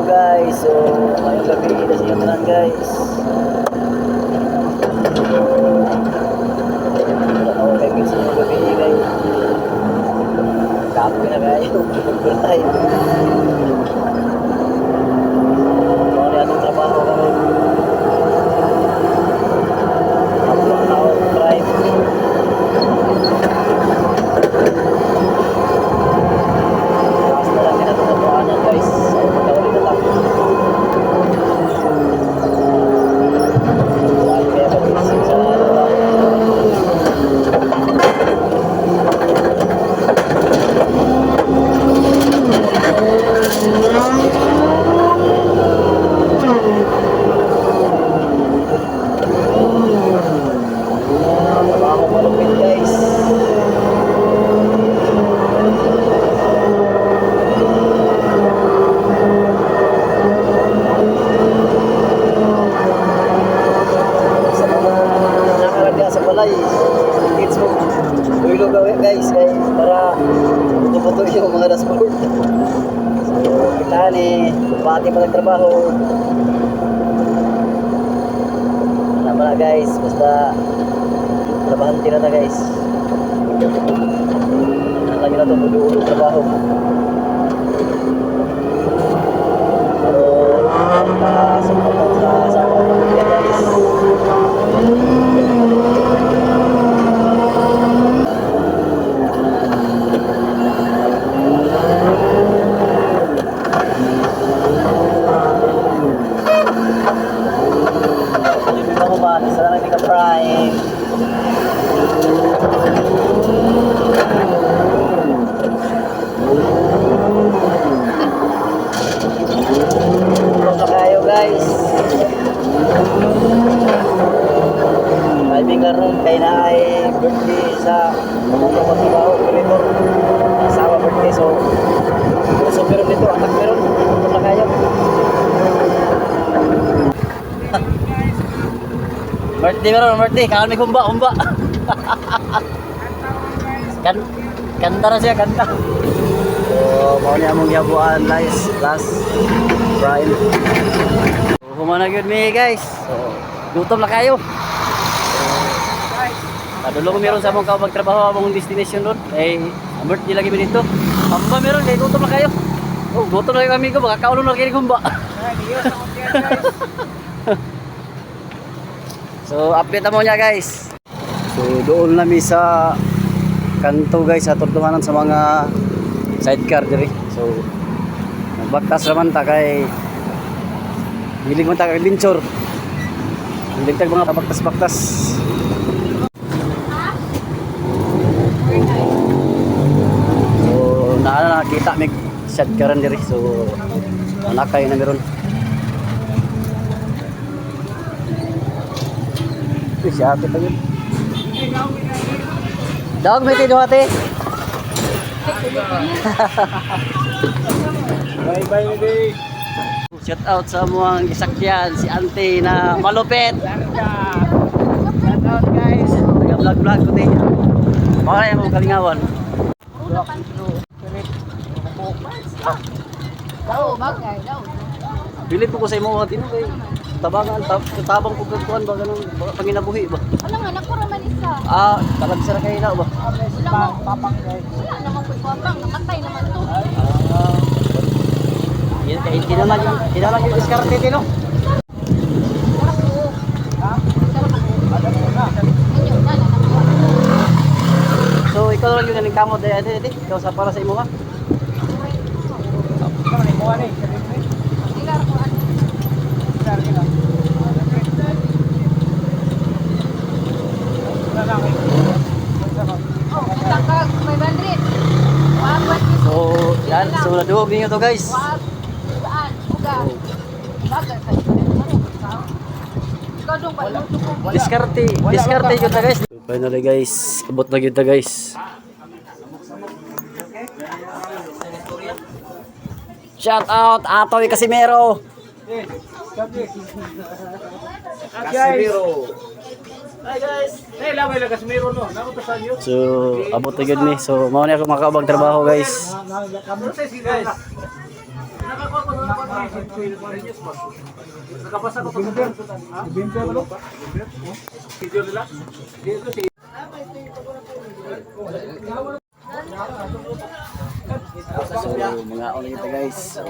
Guys. So, ngayong gabi na sa inyo tanan, guys. So, wala ako kay sa inyong gabi guys. Kapoy na kayo. Overtime. Mao ni atong trabaho karon. Ako ang tao, drive. Last na lang din natin natuanan, guys. Ay magkaulit na tayo. Ay kaya pag-isip sa ano ba. Trabaho malupit, guys. Sa mga nakaragya sa balay, kids mo, dulo gawi, guys, kay para buto-buto yung mga dashboard. So, kita ni, pati pa nagtrabaho. Wala pala, guys, basta trabahan na ta, guys. Ano lagi na ito, bulo trabaho. Pero, makasuporta sa akong pamilya, guys. Hindi mo ba? Isa lang hindi ka prime. Gutom na kayo, guys. Driving karon kay na ay birthday sa mga katrabaho, operator. Asawa birthday, so so meron dito, anak meron. Gutom na kayo. Birthday meron, birthday. Kaon may humba, humba. Kanta na siya, kanta. So, mao ni among gihabuan last last prime. So, humana gyud mi, guys. So, gutom na kayo. Padulong meron sa among kaubag trabaho among destination ron. Eh, ang birthday lagi mi dito. Hamba meron kay gutom na kayo. Oh, gutom na kayo amigo, baka kaulo na kayo humba. So, update mo niya, guys. So, doon na mi sa kanto, guys, sa turduhanan sa mga sidecar diri. So, nagbaktas raman ta kay hilig man ta kay adventure. Hilig tag mga baktas-baktas. So, naa nakita may sidecaran diri. So, manakay na meron. Uy, si ate pa yun. Dog, may tiyo ate. Bye bye day. Shout out sa mga gisakyan, si ante na malupit. Shout out, guys. Taga vlog vlog ko din. Para yung mga kalingawan. Oo, bagay. Daw. Bilib ko sa imo ate no kay tabangan tabang ko kagkuan ba ganun ba, panginabuhi ba. Wala nga, nakura man isa. Ah, talag sira kay na ba. Wala mo. Papang guys. Wala naman ko ikuwapang. Namatay naman to. Ah. Yan kay kinalag yung kinalag yung diskarte ti no. Sarap ko. Ha? Sarap ko. Alam mo na. Inyo, na, na, nakuha ko. So ikaw lang yung naning kamot eh ate ate. Ikaw sa para sa imo ha. Ikaw ni kuha ni. Ilar ko, ano. Oh, utang ka, 500. Wag, wag, So yan, so naduog ninyo to, guys. wag, saan, uga. Bagay, kay- Ikaw dong ba, iluto ko. Diskarte, diskarte gyud ta, guys. So, finally guys, abot na gyud ta, guys. Shout out Atoy Casimero. Casimiro. Hi guys. Hey, laway lang Casimiro no. Nako to sa inyo. So abot na gyud ni. So mao ni ako makaubag trabaho, guys. Guys. Nakabasa ko pag Video nila? So mga una kita, guys. So,